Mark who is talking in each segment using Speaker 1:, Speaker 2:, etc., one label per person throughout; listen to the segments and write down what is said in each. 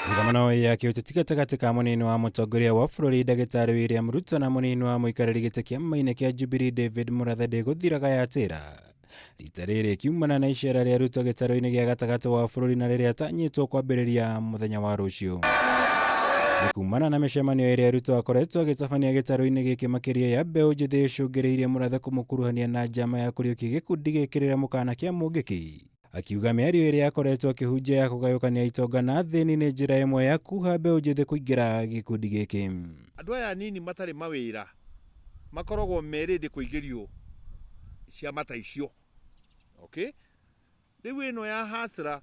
Speaker 1: Mĩrũgamo ya kĩũteti gatagatĩ ka mũnini wa mũtongoria wa bũrũri ndagĩtarĩ William Ruto na mũnini wa mũikarĩri gĩtĩ kĩa maina kĩa Jubilee David Mũrathe ndĩgũthiraga yatĩra. Rita rĩrĩ ĩkiumana na icera rĩa Ruto gĩtarũ-inĩ gĩa gatagatĩ wa bũrũri na rĩrĩa atanyĩtwo kwambĩrĩria mũthenya wa rũciũ. Nĩ kumana na mĩcemanio ĩrĩa Ruto akoretwo agĩtabania gĩtarũ-inĩ gĩkĩ makĩria ya mbeũ njĩthĩ ĩcũngĩrĩirie Mũrathe kũmũkuruhania na njama ya kũriũkia gĩkundi gĩkĩrĩra mũkana kĩa Mũngĩkĩ. Akiuga mĩario ĩrĩa akoretwo akĩhunjia ya kũgayũkania itonga na athĩni nĩ njĩra ĩmwe ya kuha mbeũ njĩthĩ kũingĩra gĩkundi gĩkĩ.
Speaker 2: Andũ aya anini matarĩ mawĩra makoragwo me ready kũingĩrio ciama ta icio. Okay? Rĩu ĩno ya hustler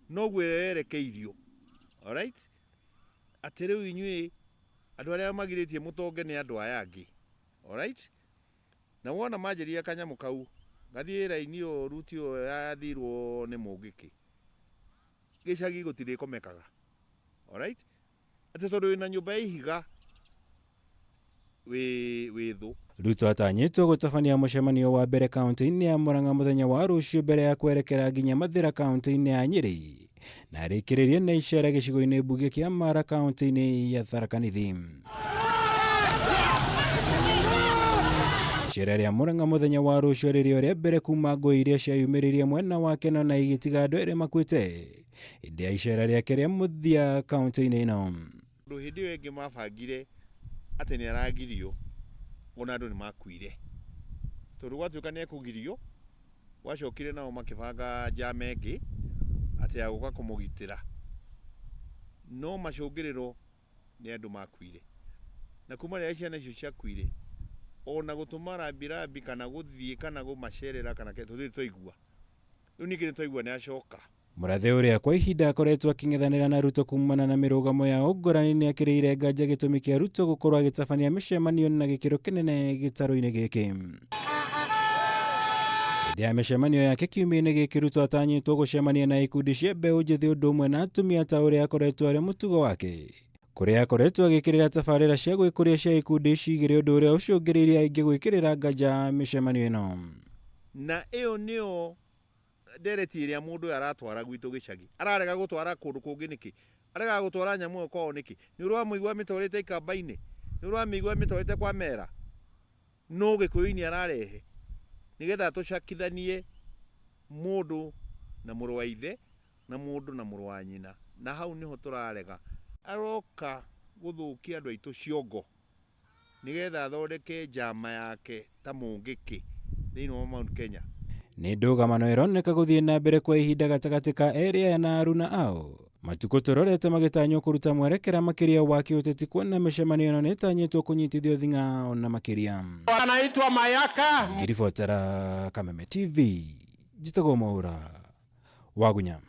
Speaker 2: noguo yerekeirio. Alright? Atĩ rĩu inyuĩ andũ arĩa magirĩtie mũtonge nĩ andũ aya angĩ. Alright? Na wona manjĩria kanyamũ kau, gathiĩ raini ĩyo ruti ĩyo yathirwo nĩ Mũngĩkĩ, gĩcagi gũtirĩkomekaga. Alright? Atĩ tondũ wĩna nyũmba ya ihiga wĩ wĩ thũ.
Speaker 1: Ruto atanyĩtwo gũtabania mũcemanio wa mbere kaunti-inĩ ya Murang'a mũthenya wa rũciũ mbere ya kwerekera nginya Mathĩra kaunti-inĩ ya Nyĩrĩ na arĩkĩrĩrie na icera gĩcigo-inĩ mbunge kĩa Mara kaunti-inĩ ya Tharaka Nithi. Icera rĩa Murang'a mũthenya wa rũciũ rĩrĩ o rĩa mbere kuma ngũĩ iria ciayumĩririe mwena wa Keno na igĩtiga andũ erĩ makuĩte hĩndĩ ya icera rĩake rĩa mũthia kaunti-inĩ ĩno.
Speaker 2: Tondũ hĩndĩ ĩyo ĩngĩ mabangire atĩ nĩ aragirio, ona andũ nĩ makuire. Tondũ gwatuĩka nĩ ekũgirio, gwacokire nao makĩbanga njama ĩngĩ atĩ ya gũka kũmũgitĩra. No macũngĩrĩro nĩ andũ makuire. Na kuma rĩrĩa ciana icio ciakuire, ona gũtũma rambirambi kana gũthiĩ kana kũmacerera kana kĩ, tũtirĩ twaigua. Rĩu ningĩ nĩ twaigua nĩ acoka.
Speaker 1: Mũrathe ũrĩa kwa ihinda akoretwo akĩng'ethanĩra na Ruto kumana na mĩrũgamo yao ngũrani nĩ akĩrĩire nganja gĩtũmi kĩa Ruto gũkorwo agĩtabania mĩcemanio na gĩkĩro kĩnene gĩtarũ-inĩ gĩkĩ. Hĩndĩ ya mĩcemanio yake kiumia-inĩ gĩkĩ Ruto atanyĩtwo gũcemania na ikundi cia mbeũ njĩthĩ ũndũ ũmwe na atumia ta ũrĩa akoretwo arĩ mũtugo wake. Kũrĩa akoretwo agĩkĩrĩra tabarĩra cia gwĩkũria cia ikundi ici igĩrĩ ũndũ ũrĩa ũcũngĩrĩirie aingĩ gwĩkĩrĩra nganja mĩcemanio ĩno.
Speaker 2: Na ĩyo nĩyo ndereti ĩrĩa mũndũ ũyũ aratwara gwitũ gĩcagi. Ararega gũtwara kũndũ kũngĩ nĩkĩ? Aregaga gũtwara nyamũ ĩyo kwao nĩkĩ? Nĩ ũramũigua amĩtwarĩte ikamba-inĩ? Nĩ ũramĩigua amĩtwarĩte kwa mera? No gĩkũyũ-inĩ ararehe nĩgetha atũcakithanie mũndũ na mũrũ wa ithe na mũndũ na mũrũ wa nyina. Na hau nĩho tũrarega. Aroka gũthũkia andũ aitũ ciongo. Nĩgetha athondeke njama yake ta Mũngĩkĩ thĩinĩ wa Mount Kenya.
Speaker 1: Nĩ ndũgamano ĩroneka gũthiĩ na mbere kwa ihinda gatagatĩ ka erĩ aya na aruna ao. Matukũ tũrorete magĩtanywo kũruta mwerekera makĩria wa kĩũteti kuona mĩcemanio ĩno nĩtanyĩtwo kũnyitithio thing'a ona makĩria.
Speaker 3: Anaitwa Mayaka.
Speaker 1: Ngĩribotera Kameme TV, njĩtagwo Mwaũra Wagunya.